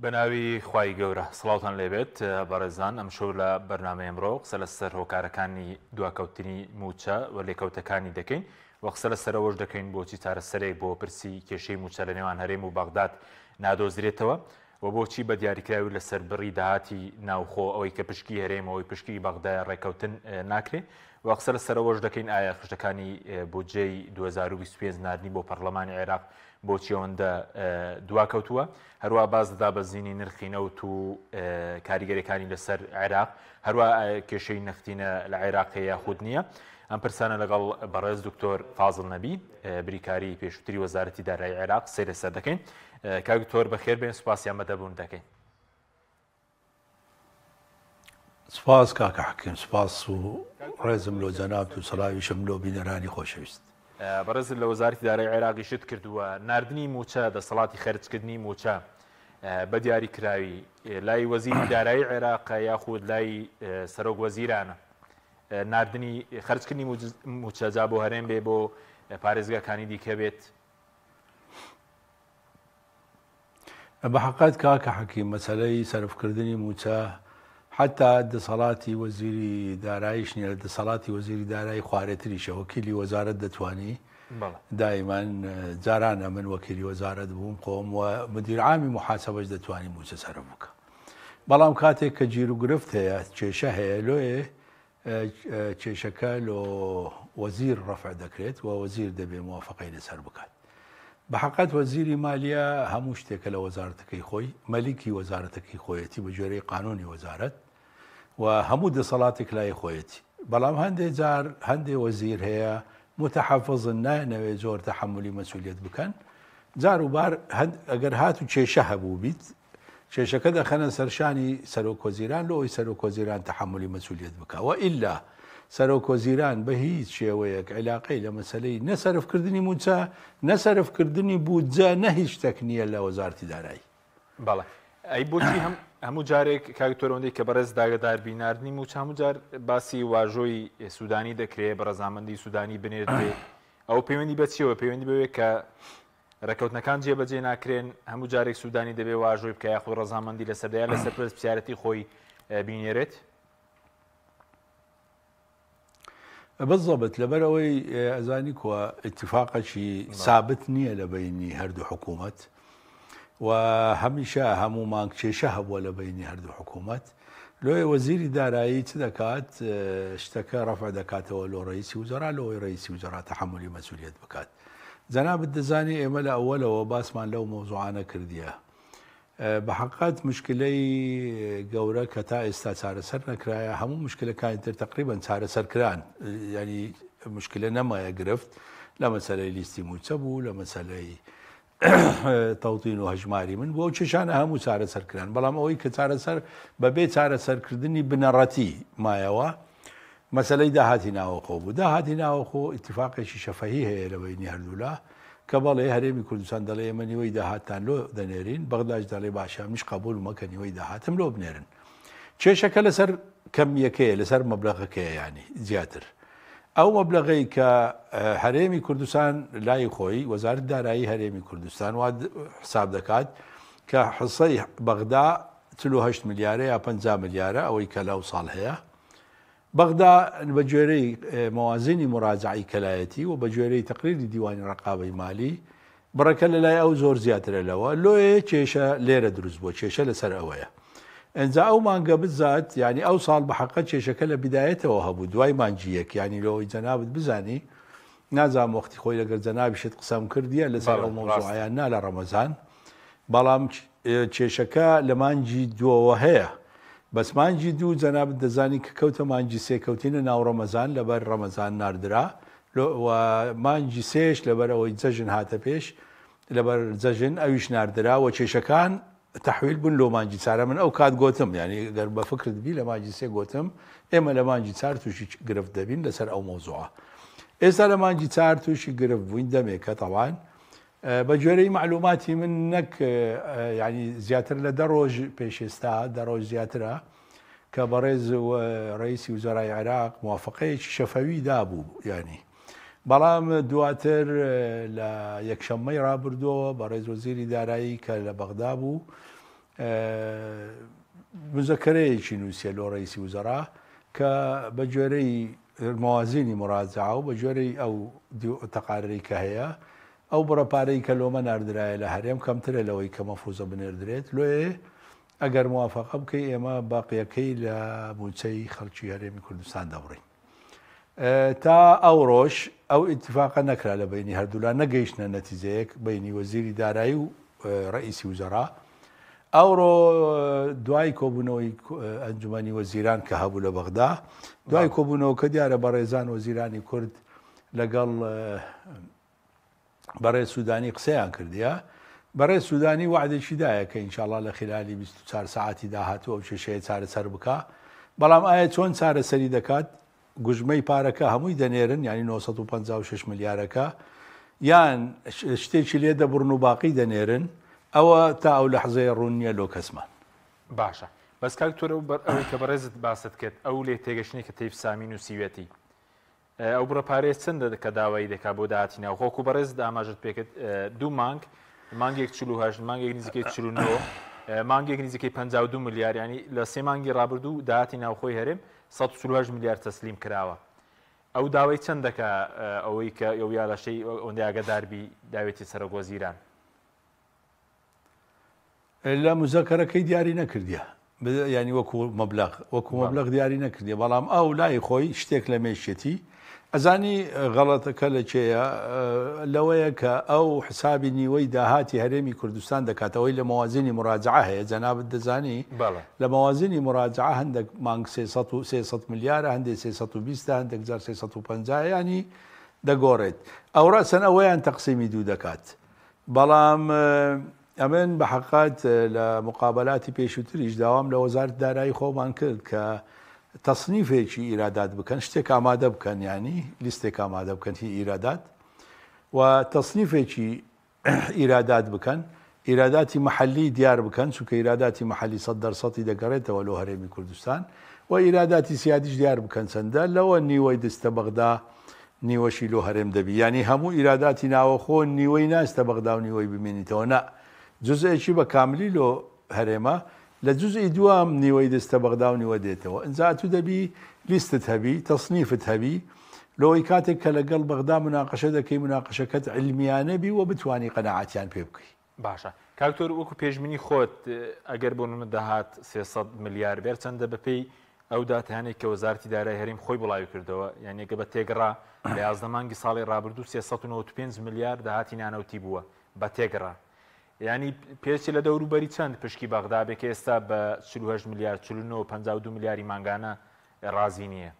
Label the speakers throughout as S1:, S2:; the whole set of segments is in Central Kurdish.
S1: بەناوی خوای گەورە سڵاوتان لێبێت بەڕێزان ئەمشەو لە بەرنامەی ئەمڕۆ قسە لەسەر هۆکارەکانی دواکەوتنی مووچە و لێکەوتەکانی دەکەین و قسە لەسەرەوەش دەکەین بۆچی چارەسەرێک بۆ پرسی کێشەی مووچە لە نێوان هەرێم و بەغداد نادۆزرێتەوە و بۆچی بە دیاریکراوی لەسەر بڕی داهاتی ناوخۆ ئەوەی کە پشکی هەرێم ئەوەی پشکی بەغدایە ڕێککەوتن ناکرێ و قسە لەسەرەوەش دەکەین ئایا خشتەکانی بودجەی 2025 ناردنی بۆ پەرلەمانی عێراق بۆچی ئەوەندە دواکەوتووە؟ هەروە باس لە دابەزینی نرخی نەوت و کاریگەریەکانی لەسەر عێراق، هەروە کێشەی نەختینە لە عێراق هەیە یاخود نییە؟ ئەم پرسانە لەگەڵ بەڕێز دکتۆر فازڵ نەبی بریکاری پێشووتری وەزارەتی دارایی عێراق قسەی لەسەر دەکەین. کاک دکتۆر بەخێر بێن، سوپاسی ئامادەبوون دەکەین.
S2: سپاس کاکە حەکیم سپاس و ڕێزم لۆ جەنابت و سڵاویشم لۆ بینەرانی خۆشەویست.
S1: بەڕێزت لە وەزارەتی دارایی عێراقیشت کردووە، ناردنی مووچە، دەسەڵاتی خەرجکردنی مووچە بە دیاریکراوی لای وەزیری دارایی عێراقە یاخود لای سەرۆک وەزیرانە؟ ناردنی خەرجکردنی مووچە جا بۆ هەرێم بێ بۆ پارێزگاکانی دیکە بێت؟
S2: بە حەقت کاکە حەکیم مەسەلەی سەرفکردنی مووچە حەتا دەسەڵاتی وەزیری داراییش نیە لە دەسەڵاتی وەزیری دارایی خوارێتریشە وەکیلی وەزارەت دەتوانی دایمان جاران ئەمن وەکیلی وەزارەت بووم خۆم و مدیر عامی محاسبەش دەتوانی مووچە سەرف بکە بەڵام کاتێک کە گیر و گرفت هەیە کێشە هەیە لۆیێ کێشەکە لۆ وەزیر ڕەفع دەکرێت و وەزیر دەبێ موافقەی لەسەر بکات. بە حەقەت وەزیری مالیە هەموو شتێکە لە وەزارەتەکەی خۆی، مەلیکی وەزارەتەکەی خۆیەتی بە گوێرەی قانونی وەزارەت و هەموو دەسەڵاتێک لای خۆیەتی. بەڵام هەندێ جار هەندێ وەزیر هەیە متحەفزن نایانەوێ زۆر تەحەمولی مەسولیەت بکەن جار و بار ئەگەر هات و کێشە هەبوو بیت کێشەکە دەخەنە سەر شانی سەرۆک وەزیران لۆ ئەوەی سەرۆک وەزیران تەحەمولی مەسولیەت بکا وئیلا سەرۆک وەزیران بە هیچ شێوەیەک عیلاقەی لە مەسەلەی نە سەرف کردنی موچە نە سەرف کردنی بودجە نە هیچ شتەک نییە لە وەزارتی دارایی.
S1: بەڵێ ئەی بۆچی هەم هەموو جارێک کاک دکتۆر ئەوەندەی کە بەڕێز داگەدار بی ناردنی موچە هەموو جار باسی واژۆی سودانی دەکرێ بە ڕەزامەندی سودانی بنێردرێ ئەوە پەیوەندی بە چیەوە پەیوەندی بەوێ کە ڕێکەوتنەکان جێبەجێ ناکرێن، هەموو جارێک سودانی دەبێ واژۆی بکا یاخود ڕەزامەندی لەسەر دەیا لەسەر پرسپسیارەتی خۆی بینێرێت؟
S2: بالضبط لەبەر ئەوەی ئەزانی کووە ئیتفاقەکی سابت نییە لە بینی هەردوو حکوومەت و هەمیشە هەموو مانگ کێشە هەبووە لە بینی هەردوو حکوومەت لۆیە وەزیری دارایی چ دەکات شتەکە ڕەفع دەکاتەوە لۆ ڕئیسی وزەرا لۆی ڕئیسی وزەرا تەحەمولی مەسئولیەت بکات جەنابت دەزانی ئێمە لە ئەوەلەوە باسمان لەو مەوزوعانە کردیە. بە حەقەت مشکلەی گەورە کە تا ئێستا چارەسەر نەکرایە هەموو مشکلەکانی تر تقریبا چارەسەر کران ینی مشکلە نەمایە گرفت لە مەسەلەی لیستی موچە بوو لە مەسەلەی تەوتین و هەژماری من بۆ کێشانە هەموو چارەسەر کران بەڵام ئەوەی کە چارەسەر بەبێ چارەسەرکردنی بنەڕەتی مایەوە مەسەلەی داهاتی ناوەخۆ بوو. داهاتی ناوەخۆ ئیتیفاقێکی شەفەهی هەیە لە بەینی هەردوولا کە بەڵێ هەرێمی کوردستان دەڵێ ئێمە نیوەی داهاتتان لۆ دەنێرین، بەغداش دەڵێ باشە منیش قەبووڵمە کە نیوەی داهاتم لۆ بنێرن. کێشەکە لەسەر کەمییەکەیە، لەسەر مەبلەغەکەیە یانی زیاتر. ئەو مەبلەغەی کە هەرێمی کوردستان لای خۆی، وەزارەتی دارایی هەرێمی کوردستان وا حساب دەکات کە حسەی بەغدا 48 ملیارە یا 50 ملیارە ئەوەی کە لەو ساڵ هەیە، بەغدا بە گوێرەی مەوازینی موراجەعەی کەلایەتی و بە گوێرەی تەقریری دیوانی ڕەقابەی مالی بڕەکە لە لای ئەو زۆر زیاترە لەوە لۆیە کێشە لێرە دروست بووە کێشە لەسەر ئەوەیە ئەنجا ئەو مانگە بزات یعنی ئەو ساڵ بە حەقە کێشەکە لە بدایەتەوە هەبوو دوای مانگی یەک یعنی لەوەی جەنابت بزانی نازانم وەختی خۆی لەگەر جەنابیشت قسەم کردیە لەسەر ئەو مەوزوعەیان نا لە ڕەمەزان بەڵام کێشەکە لە مانگی دووەوە هەیە بەس مانگی دوو جەنابت دەزانی کە کەوتە مانگی سێ کەوتینە ناو ڕەمەزان لەبەر ڕەمەزان ناردرا و مانگی سێش لەبەر ئەوەی جەژن هاتە پێش لەبەر جەژن ئەویش ناردرا و کێشەکان تەحویل بوون لۆ مانگی چارە من ئەو کات گۆتم یانی گەر بە فکرت بی لە مانگی سێ گۆتم ئێمە لە مانگی چار تووشی گرفت دەبین لەسەر ئەو مەوزوعە ئێستا لە مانگی چار تووشی گرفت بووین دەمێکە تەوان بە گوێرەی معلوماتی من نەک ینی زیاتر لە دە ڕۆژ پێش ئێستا دە ڕۆژ زیاترە کە بەڕێز ڕئیسی وزەرای عێراق موافقەیەکی شەفەوی دابوو ینی بەڵام دواتر لە یەکشەممەی ڕابردووەوە بەڕێز وەزیری دارایی کە لە بەغدا بوو. مزەکەرەیەکی نووسیە لۆ ڕئیسی وزەرا کە بە گوێرەی مەوازینی مراجعە و بە گوێرەی ئەو تەقارەی کە هەیە ئەو بڕە پارەی کە لۆمە ناردرایە لە هەرێم کەمترە لەوەی کە مەفروزە بنێردرێت لۆیێ ئەگەر موافەقە بکەی ئێمە باقیەکەی لە مووچەی خەڵکی هەرێمی کوردستان دەبڕین. تا ئەوڕۆش ئەو ئیتفاقە نەکرا لە بەینی هەردوولا نەگەیشتنە نەتیجەیەک بەینی وەزیری دارایی و ڕئیسی وزەرا. ئەوڕۆ دوای کۆبوونەوەی ئەنجومەنی وەزیران کە هەبوو لە بەغدا دوای کۆبوونەوەکە دیارە بەڕێزان وەزیرانی کورد لەگەڵ بەڕێز سودانی قسەیان کردیە، بەڕێز سودانی وەعدێکی دایە کە ئینشاڵا لە خیلالی 24 سەعاتی داهاتوو ئەو کێشەیە چارەسەر بکا، بەڵام ئایا چۆن چارەسەری دەکات؟ گوژمەی پارەکە هەمووی دەنێرن یانی 956 ملیارەکە یان شتێکی لێ دەبڕن و باقی دەنێرن ئەوە تا ئەو لەحزەیە ڕوون نییە لۆ کەسمان.
S1: باشە بەس کاک تۆر ئەوەی کە بەڕێزت باست کرد ئەو لێ تێگەشتنی کە تەیف سامی نووسیویەتی ئەو بڕە پارەیە چەندە کە داوای دەکات بۆ داهاتی ناوخۆ؟ وەکو بەڕێزت ئاماژەت پێکرد دوو مانگ، مانگێک 48، مانگێک نزیکەی 49، مانگێک نزیکەی 52 ملیار، ینی لە سێ مانگی ڕابردوو داهاتی ناوخۆی هەرێم 148 ملیار تەسلیم کراوە. ئەو داوای چەند دەکا ئەوەی کە ئەو یاداشتەی ئەوەندەی ئاگادار بی داوێتی سەرۆک وەزیران؟
S2: لە مزەکەرەکەی دیاری نەکردیە یانی وەکو مەبلەغ وەکو مەبلەغ دیاری نەکردیە بەڵام ئەو لای خۆی شتێک لە مێشکێتی ئەزانی غەڵەتەکە لە کێیە لەوەیە کە ئەو حسابی نیوەی داهاتی هەرێمی کوردستان دەکاتەوەی لە مەوازینی مراجعە هەیە جەنابت دەزانی لە مەوازینی مراجعە هەندێک مانگ 300 و 300 ملیارە هەندێک 320 هەندێک جار 350 ینی دەگۆڕێت ئەو ڕەسەن ئەوەیان تەقسیمی دوو دەکات بەڵام ئەمن بە حەقەت لە مقابەلاتی پێشووتریش داوام لە وەزارەتی دارایی خۆمان کرد کە تەسنیفێکی ئیرادات بکەن، شتێک ئامادە بکەن یانی لیستێک ئامادە بکەن هی ئیرادات و تەسنیفێکی ئیرادات بکەن، ئیراداتی محەلی دیار بکەن، چونکە ئیراداتی محەلی سەد دەرسەتی دەگەڕێتەوە لۆ هەرێمی کوردستان و ئیراداتی سیادیش دیار بکەن چەندە، لەوە نیوەی دستە بەغدا نیوەشی لۆ هەرێم دەبی یانی هەموو ئیراداتی ناوەخۆ نیوەی ناچتە بەغدا و نیوەی بمێنیتەوە نا جوزئێکی بە کاملی لۆ هەرێمە لە جوزئی دووەم نیوەی دەچتە بەغدا و نیوە دێتەوە ئینجا ئەتوو دەبی لیستت هەبی تەسنیفت هەبی لۆی کاتێک کە لەگەڵ بەغدا مناقەشە دەکەی مناقەشەکەت عیلمیانە بی و بتوانی قەناعەتیان پێ بکەی.
S1: باشە کاک تۆر وەکو پێشبینی خۆت ئەگەر بۆ نمونە داهات 300 ملیار بێر چەندە بەپێی ئەو داتانەی کە وەزارەتی دارای هەرێم خۆی بڵاوی کردەوە یان یەکە بە تێگڕا لە 11 مانگی ساڵی ڕابردوو 395 ملیار داهاتی نانەوتی بووە بە تێگڕا ینی پێچی لە دەوروبەری چەند پشکی بەغدا بێ کە ئێستا بە 48 ملیار 49 52 ملیاری مانگانە ڕازی نییە.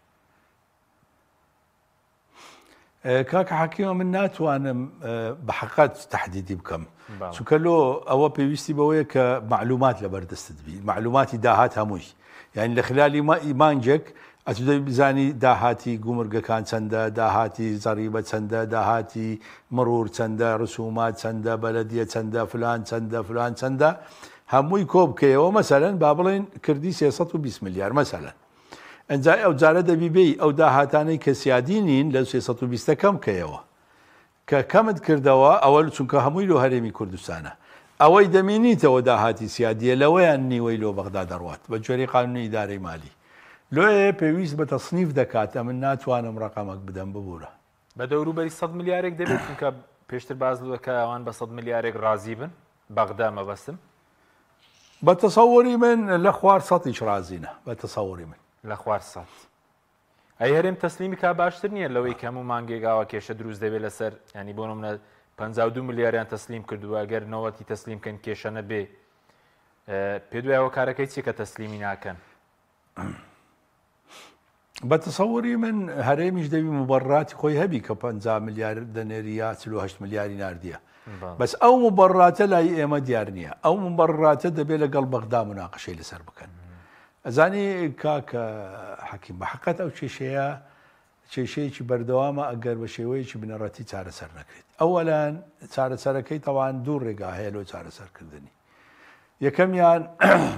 S2: کاکە حەکیمە من ناتوانم بە حقت تهدیدی بکەم چونکە لۆ ئەوە پێویستی بەوەیە کە معلومات لە بەردەستت بی معلوماتی داهات هەمووی یعنی لە خلالی مانگێک ئەتو دەبی بزانی داهاتی گومرگەکان چەندە داهاتی زەریبە چەندە داهاتی مڕور چەندە ڕسومات چەندە بەلەدیە چەندە فلان چەندە فلان چەندە هەمووی کۆ بکەیەوە مەسەلەن با بڵێن کردی 320 ملیار مەسەلەن ئنجا ئەوجارە دەبی بێی ئەو داهاتانەی کە سیادی نین لەو 320 کەم کەیەوە کە کەمت کردەوە ئەوە چونکە هەمووی لۆ هەرێمی کوردستانە ئەوەی دەمینیتەوە داهاتی سیادیە لەوەیان نیوەی لۆ بەغدا دەڕوات بە گوێرەی قانونی ئیدارەی مالی لۆیە پێویست بە تەسنیف دەکات ئەمن ناتوانم ڕەقەمەک بدەم ببورە.
S1: بە دەوروبەری سەد ملیارێک دەبێت چونکە پێشتر باس لەوە کە ئەوان بە سەد ملیارێک ڕازی بن بەغدا مەبەستم.
S2: بە تەسەوری من لە خوار سەتیش ڕازینە بە تەسەوری من.
S1: لە خوار سەت. ئەی هەرێم تەسلیمی کا باشتر نییە لەوەی کە هەموو مانگێک ئاوا کێشە دروست دەبێت لەسەر ینی بۆ نمونە 52 ملیاریان تەسلیم کردووە گەر نەوەتی تەسلیم کەن کێشە نەبێ پێ دوای هۆکارەکەی چیە کە تەسلیمی ناکەن؟
S2: بە تەسەوری من هەرێمیش دەبی مبەڕاتی خۆی هەبی کە 50 ملیار دەنێری یا 48 ملیاری ناردیە بەس ئەو مبەڕاتە لای ئێمە دیار نییە ئەو مبەڕاتە دەبێت لەگەڵ بەغدا مناقشەی لەسەر بکەن ئەزانی کاکە حەکیم بە حقەت ئەو کێشەیە کێشەیەکی بەردەوامە ئەگەر بە شێوەیەکی بنەڕەتی چارەسەر نەکرێت ئەوەلان چارەسەرەکەی تەوان دوو ڕێگا هەیە لۆ چارەسەرکردنی یەکەمیان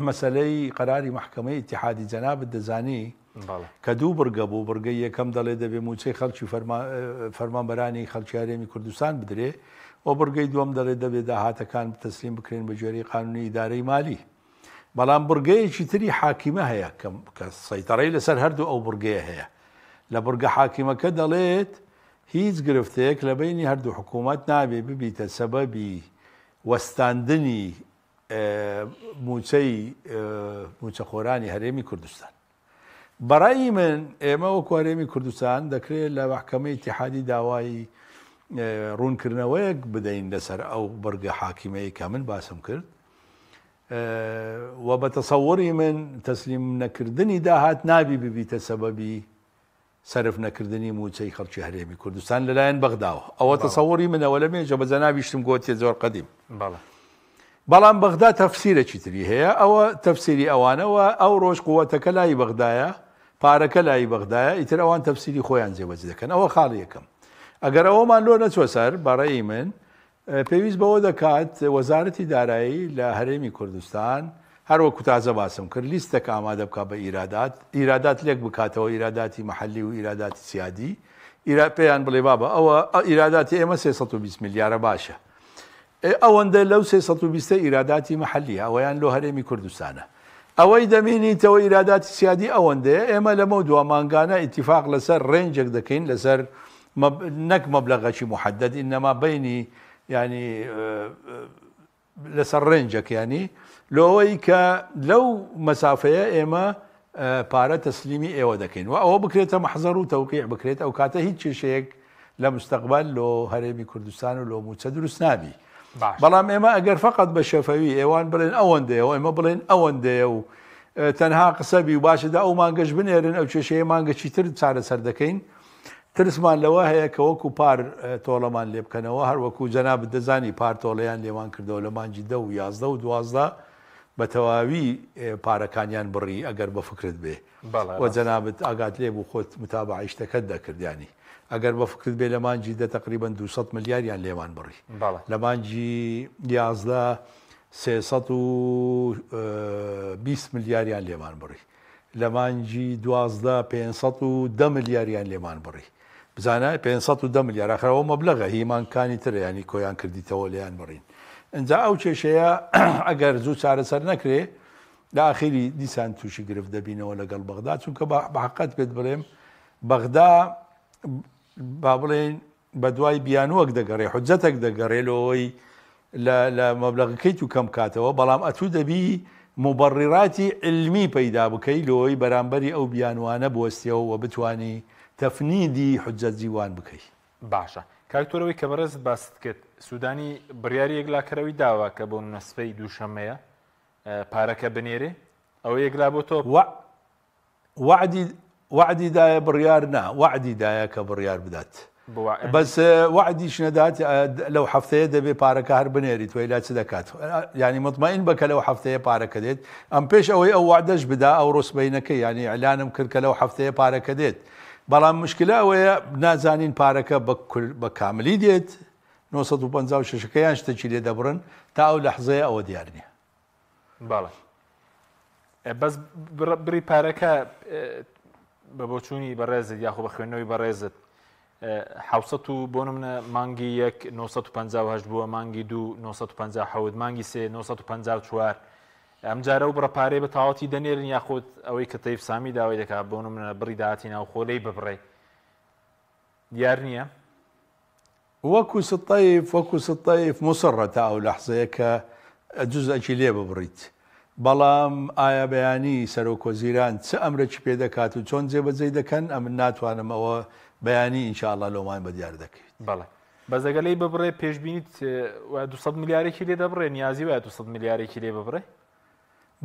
S2: مەسەلەی قەراری مەحکەمەی ئیتیحادی جەنابت دەزانی کە دوو بڕگە بوو بڕگەی یەکەم دەڵێ دەبێ مووچەی خەڵکی فەرمانبەرانی خەڵکی هەرێمی کوردستان بدرێ و بڕگەی دووەم دەڵێ دەبێ داهاتەکان تەسلیم بکرێن بە گوێرەی قانونی ئیدارەی مالی. بەڵام بڕگەیەکی تری حاکیمە هەیە کە سەیتەڕەی لەسەر هەردوو ئەو بڕگەیە هەیە. لە بڕگە حاکیمەکە دەڵێت هیچ گرفتێک لە بەینی هەردوو حکوومەت نابێ ببیتە سەبەبی وەستاندنی مووچەی مووچەخۆرانی هەرێمی کوردستان. بەڕەئی من ئێمە وەکو هەرێمی کوردستان دەکرێت لە مەحکەمەی ئیتیحادی داوای ڕوونکردنەوەیەک بدەین لەسەر ئەو بڕگە حاکیمەی کە من باسم کرد و بە تەسەوری من تەسلیم نەکردنی داهات نابی ببیتە سەبەبی سەرف نەکردنی مووچەی خەڵکی هەرێمی کوردستان لەلایەن بەغداوە. ئەوە تەسەوری منە و لە مێژە بە جەنابیشتم گۆتیە زۆر قەدیم. بەڵام بەغدا تەفسیرەکی تری هەیە، ئەوە تەفسیری ئەوانە و ئەو ڕۆژ قوەتەکە لای بەغدایە، پارەکە لای بەغدایە، ئیتر ئەوان تەفسیری خۆیان جێبەجێ دەکەن. ئەوە خاڵی یەکەم. ئەگەر ئەوەمان لۆ نەچوە سەر، بە ڕەئی من، پێویست بەوە دەکات وەزارەتی دارایی لە هەرێمی کوردستان هەر وەکو تازە باسم کرد لیستێک ئامادە بکات بە ئیرادات، ئیرادات لێک بکاتەوە ئیراداتی مەحەلی و ئیراداتی سیادی، ئیرا پێیان بڵێ بابە ئەوە ئیراداتی ئێمە 320 ملیارە باشە ئەوەندە لەو 320 ئیراداتی مەحەلیە ئەوەیان لۆ هەرێمی کوردستانە ئەوەی دەمینیتەوە ئیراداتی سیادی ئەوەندەیە ئێمە لەمەو دوا مانگانە ئیتیفاق لەسەر ڕێنجێک دەکەین لەسەر نەک مەبلەغەکی موحەدەد ئینەما بەینی یانی لەسەر ڕێنجەک یانی لۆوەی کە لەو مەسافەیە ئێمە پارە تەسلیمی ئێوە دەکەین و ئەوە بکرێتە مەحزەر و تەوقیع بکرێت ئەو کاتە هیچ کێشەیەک لە مستەقبل لۆ هەرێمی کوردستان و لۆ موچە دروست نابی بەڵام ئێمە ئەگەر فقط بە شەفەوی ئێوان بڵێن ئەوەندەیە و ئێمە بڵێن ئەوەندەیە و تەنها قسەبی و باشەدا ئەو مانگەش بنێرن ئەو کێشەیە مانگەکی تر چارەسەر دەکەین ترسمان لەوە هەیە کە وەکو پار تۆڵەمان لێ بکەنەوە، هەر وەکو جەنابت دەزانی پار تۆڵەیان لێمان کردەوە لە مانگی دە و 11 و 12 بە تەواوی پارەکانیان بڕی ئەگەر بە فکرت بێ
S1: بەڵێ
S2: و
S1: ڕاستە.
S2: جەنابت ئاگات لێ بوو خۆت متابەعەی شتەکەت دەکرد یانی ئەگەر بە فکرت بێ لە مانگی دە تەقریبەن 200 ملیاریان لێمان بڕی
S1: بەڵێ.
S2: لە مانگی 11 320 ملیاریان لێمان بڕی. لە مانگی 12 510 ملیاریان لێمان بڕی بزانە 510 ملیار ئاخر ئەوە مەبلەغە هی مانگکانی ترە یانی کۆیان کردیتەوە لێیان بڕین ئینجا ئەو کێشەیە ئەگەر زوو چارەسەر نەکرێ لە ئاخیری دیسان تووشی گرفت دەبینەوە لەگەڵ بەغدا چونکە بە حەقەت پێت بڵێم بەغدا با بڵێین بەدوای بیانووەک دەگەڕێ، حوجەتەک دەگەڕێ لۆوەی لە لە مەبلەغەکەی تو کەم کاتەوە، بەڵام ئەتوو دەبی موبەڕیڕاتی عیلمی پەیدا بکەی لۆوەی بەرامبەری ئەو بیانووانە بوەستیەوە و بتوانی تەفنیدی حوجەتی وان بکەی.
S1: باشە کاک تۆر ئەوەی کە بەڕێزت باست کرد سودانی بڕیاری یەکلاکەرەوەی داوە کە بۆ نمونە سبەی دووشەممەیە پارەکە بنێرێ ئەوە یەکلا بۆتەوە؟
S2: وە وەعدی وەعدی دایە بڕیار نا وەعدی دایە کە بڕیار بدات بەس وەعدیش نەدات لەو هەفتەیە دەبێ پارەکە هەر بنێریت وەیلا چ دەکات ینی مطمئن بە کە لەو هەفتەیە پارەکە دێت ئەم پێش ئەوەی ئەو وعدەش بدا ئەو ڕۆسبینەکە ینی ئەلانم کرد کە لەو هەفتەیە پارەکە دێت بەڵام مشکلە ئەوەیە نازانین پارەکە بە کاملی دێت 956 ەکەیان شتێکی لێ دەبڕن تا ئەو لەحزەیە ئەوە دیار نییە.
S1: بەڵێ بەس بڕی پارەکە بە بۆچوونی بەڕێزت یاخۆ بە خوێندنەوەی بەڕێزت حوسەت و بۆ منە مانگی یەک 958 بووە مانگی دوو 957 مانگی سێ 954 ئەم جارە و بڕە پارەی بە تەواوەتی دەنێرن یاخود ئەوەی کە تەیف سامی داوای دەکات بۆ منە بڕی داهاتی ناوخۆ لێی ببڕێ دیار نییە؟
S2: وەکو ستەیف وەکو ستەیف موسڕە تا ئەو لەحزەیە کە جوزئەکی لێ ببڕیت بەڵام ئایا بەیانی سەرۆک وەزیران چ ئەمرەکی پێ دەکات و چۆن جێبەجێی دەکەن ئەمن ناتوانم ئەوە بەیانی ان شاء اللە لۆمان بەدیار دەکەویت.
S1: بەڵێ بەس ئەگەر لێی ببڕێ پێشبینیت وایە 200 ملیارێکی لێ دەبڕێ نیازی وایە 200 ملیارێکی لێ ببڕێ؟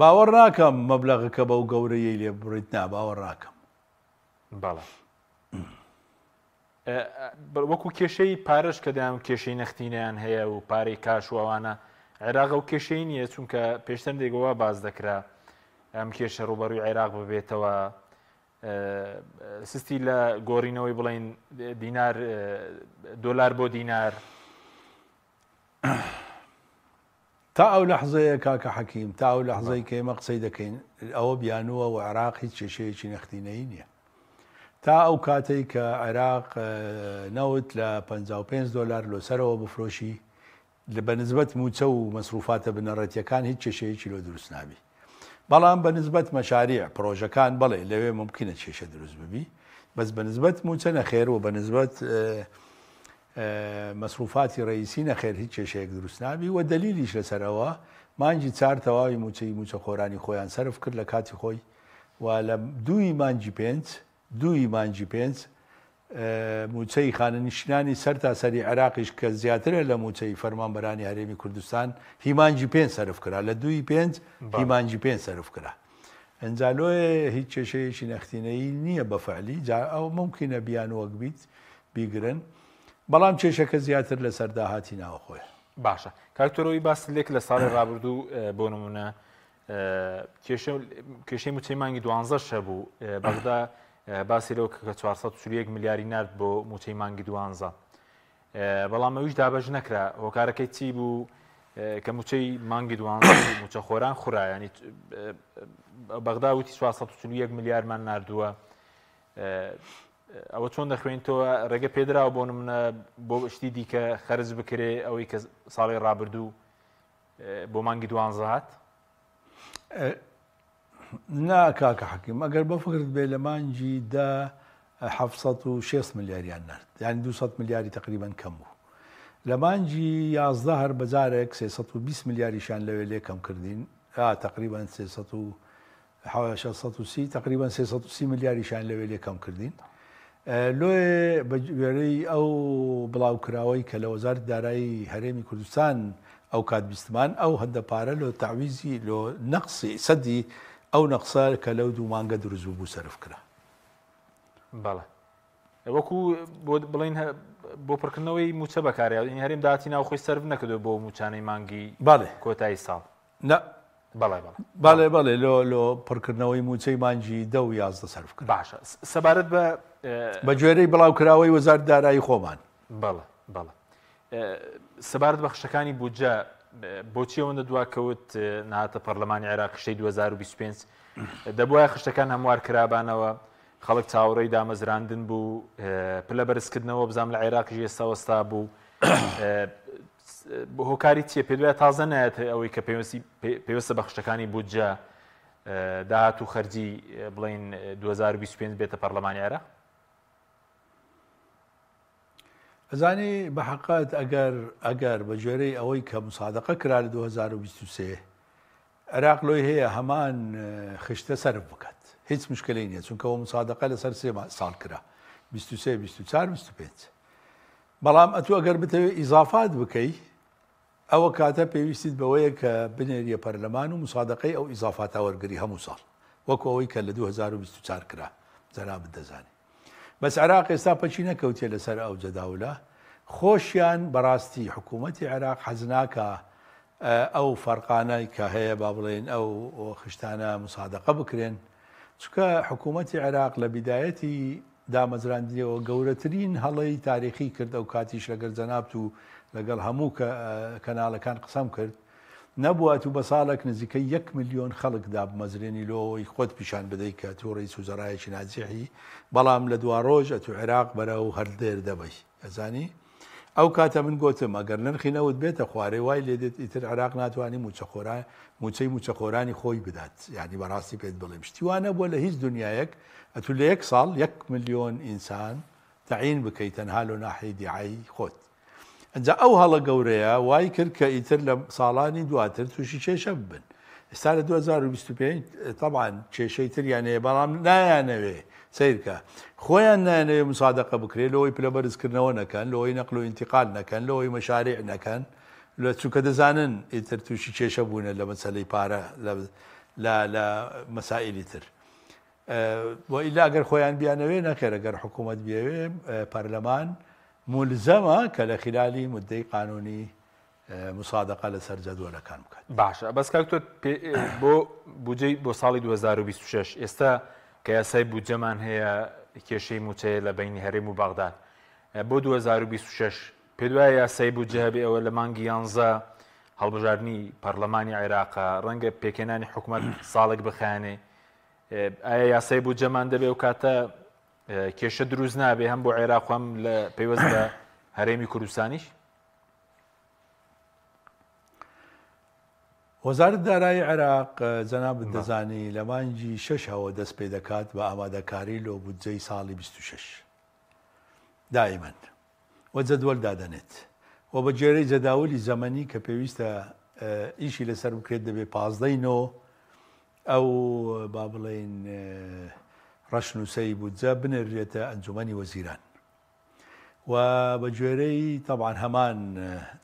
S2: باوەڕ ناکەم مەبلەغەکە بەو گەورەیەی لێ ببڕیت نا باوەڕ ناکەم.
S1: بەڵێ. وەکو کێشەی پارەش کە دەیان کێشەی نەختینەیان هەیە و پارەی کاش و ئەوانە عێراق ئەو کێشەی نییە چونکە پێشتر دێگەوە باز دەکرا ئەم کێشە ڕوبەڕوی عێراق ببێتەوە سستی لە گۆڕینەوەی بڵین دینار دۆلار بۆ دینار
S2: تا ئەو لەحزەیە کاکە حەکیم تا ئەو لەحزەی کە ئێمە قسەی دەکەین ئەوە بیانووە و عێراق هیچ کێشەیەکی نەختینەیی نییە. تا ئەو کاتەی کە عێراق نەوت لە 55 دۆلار لۆ سەرەوە بفرۆشی بە نسبەت مووچە و مەسروفاتە بنەڕەتیەکان هیچ کێشەیەکی لۆ دروست نابی. بەڵام بە نسبەت مەشاریع، پڕۆژەکان، بەڵێ لەوێ مومکینە کێشە دروست ببی، بەس بە نسبەت مووچە نەخێر و بە نسبەت مەسروفاتی رەئیسی نەخێر هیچ کێشەیەک دروست نابی و دەلیلیش لەسەر ئەوە مانگی چار تەواوی مووچەی مووچەخۆرانی خۆیان سەرف کرد لە کاتی خۆی و لە دووی مانگی پێنج دووی مانگی پێنج مووچەی خانەنشینانی سەرتاسەری عێراقیش کە زیاترە لە مووچەی فەرمانبەرانی هەرێمی کوردستان هی مانگی پێنج سەرف کرا لە دووی پێنج هی مانگی پێنج سەرف کرا ئینجا لۆیە هیچ کێشەیەکی نەختینەیی نییە بە فعلی جا ئەو ممکنە بیانوەک بیت بیگرن بەڵام کێشەکە زیاتر لەسەر داهاتی ناوخۆیە.
S1: باشە کاک تۆرۆی باست لێک لە ساڵی ڕابردوو بۆ نمونە کێشەی موچەی مانگی دوانزەش هەبوو بەغدا باسی لەوە کە 441 ملیاری نرد بۆ موچەی مانگی دوانزە بەڵام ئەویش دابەش نەکرا هۆکارەکەی چی بوو کە موچەی مانگی دوانزە موچە خۆران خورا ینی بەغدا وتی 441 ملیارمان نردووە ئەوە چۆن دەخوێنیتەوە ڕێگە پێدراوە بۆ نمونە بۆ شتی دیکە خەرج بکرێ ئەوەی کە ساڵی ڕابردوو بۆ مانگی دوانزە هات؟
S2: نا کاکە حەکیم ئەگەر بە فکرت بێ لە مانگی دە 760 ملیاریان نرد یعنی 200 ملیاری تقریبا کەم بوو لە مانگی 11 هەر بەجارێک 320 ملیاریشان لەوێ لێ کەم کردین تقریبا 300 630 تقریبا 330 ملیاریشان لەوێ لێ کەم کردین لۆیێ بە گوێرەی ئەو بڵاوکراوەی کە لە وەزارەتی دارایی هەرێمی کوردستان ئەو کات بیستمان ئەو هەندە پارە لۆ تەعویزی لۆ نەقسی سەدی ئەو نەقسە کە لەو دوو مانگە دروست ببوو سەرف کرا.
S1: بەڵێ وەکو بۆ بڵین بۆ پڕکردنەوەی موچە بەکارێ هەرێم داهاتی ناوخۆی سەرف نەکردو بۆ موچانەی مانگی
S2: بەڵێ
S1: کۆتایی ساڵ.
S2: نا.
S1: بەڵێ بەڵێ.
S2: بەڵێ بەڵێ لۆ لۆ پڕکردنەوەی مووچەی مانگی دە و 11 سەرف کرا.
S1: باشە سەبارەت بە
S2: بە گوێرەی بڵاوکراوەی وەزارەتی دارایی خۆمان.
S1: بەڵێ بەڵێ سەبارەت بە خشتەکانی بودجە بۆچی ئەوەندە دواکەوت نهاتە پەرلەمانی عێراق خشتەی 2025 دەبواە خشتەکان هەموار کرابانەوە خەڵک چاوەڕێی دامەزراندن بوو پلە بەرزکردنەوە بزانام لە عێراقیش ئێستا وەستا بوو هۆکاری چیە پێ دوای تازە نایەت ئەوەی کە پێویستی پێویستە بە خشتەکانی بودجە داهات و خەرجی بڵین 2025 بێتە پەرلەمانی عێراق
S2: ئەزانی بە حقات ئەگەر ئەگەر بە گوێرەی ئەوەی کە مسادقە کرا لە 2023 عێراق لۆی هەیە هەمان خشتە سەرف بکات هیچ مشکلەی نیە چونکە ئەوە مسادقە لەسەر سێ ساڵ کرا 23 24 25 بەڵام ئەتوو ئەگەر بتەوێت ئیزافات بکەی ئەوە کاتە پێویستیت بەوەیە کە بنێریە پەرلەمان و مسادقەی ئەو ئیزافاتە وەرگری هەموو ساڵ وەکو ئەوەی کە لە 2024 کرا جەنابت دەزانی بەس عێراق ئێستا پەکی نەکەوتیە لەسەر ئەو جەداولە خۆشیان بەڕاستی حکوومەتی عێراق حەز ناکا ئەو فەرقانەی کە هەیە با بڵێین ئەو خشتانە مسادقە بکرێن چونکە حکوومەتی عێراق لە بیدایەتی دامەزراندنیەوە گەورەترین هەڵەی تاریخی کرد ئەو کاتیش لەگەر جەنابت و لەگەڵ هەموو کەناڵەکان قسەم کرد نەبوو ئەتوو بە ساڵێک نزیکەی یەک ملیۆن خەڵک دابمەزرێنی لۆ ئەوەی خۆت پیشان بدەی کە ئەتوو ڕەئیس وزەرایەکی ناجیحی بەڵام لە دواڕۆژ ئەتوو عێراق بەرەو هەردێر دەبەی ئەزانی ئەو کاتە من گۆتم ئەگەر نرخی نەوت بێتە خوارێ وای لێ دێت ئیتر عێراق ناتوانی موچەخۆران موچەی موچەخۆرانی خۆی بدات یعنی بەڕاستی پێت بڵێم شتی وا نەبووە لە هیچ دنیایەک ئەتوو لە یەک ساڵ یەک ملیۆن ئینسان تەعین بکەی تەنها لۆ ناحیەی دیعای خۆت ئنجا ئەو هەڵە گەورەیە وای کرد کە ئیتر لە ساڵانی دواتر تووشی کێشە ببن. ئێستا لە 2025 تەبعەن کێشەی تریان هەیە بەڵام نایانەوێ سەیرکە خۆیان نایانەوێ مسادەقە بکرێ لەوەی پلە بەرزکردنەوە نەکەن لەوەی نەقل و ئینتیقال نەکەن لەوەی مەشاریع نەکەن لە چونکە دەزانن ئیتر تووشی کێشە بوونە لە مەسەلەی پارە لە لە لە مەسائلی تر وئیلا ئەگەر خۆیان بیانەوێ نەخێر ئەگەر حکوومەت بیەوێ پەرلەمان مولزەمە کە لە خلالی مدەی قانونی مسادقە لەسەر جەدوەلەکان بکات.
S1: باشە بەس کاک تۆ بۆ بودجەی بۆ ساڵی 2026 ئێستا کە یاسای بودجەمان هەیە کێشەی موچەیە لە بینی هەرێم و بەغداد بۆ 2026 پێ دوایە یاسای بودجە هەبێ ئەوە لە مانگی یانزە هەڵبژاردنی پەرلەمانی عێراقە ڕەنگە پێکهێنانی حکوومەت ساڵێک بخایەنێ ئایا یاسای بودجەمان دەبێ و کاتە کێشە دروست نابێ هەم بۆ عێراق هەم لە پەیوەست بە هەرێمی کوردستانیش؟
S2: وەزارەت دارایی عێراق جەنابت دەزانی لە مانگی شەشەوە دەست پێ دەکات بە ئامادەکاری لۆ بودجەی ساڵی 26 دائیمەن و جەدوەل دادەنێت و بە گوێرەی جەداولی زەمەنی کە پێویستە ئیشی لەسەر بکرێت دەبێت پازدەی نۆ ئەو با بڵێین ڕەشنووسەی بودجە بنێرێتە ئەنجومەنی وەزیران و بە گوێرەی تەبعەن هەمان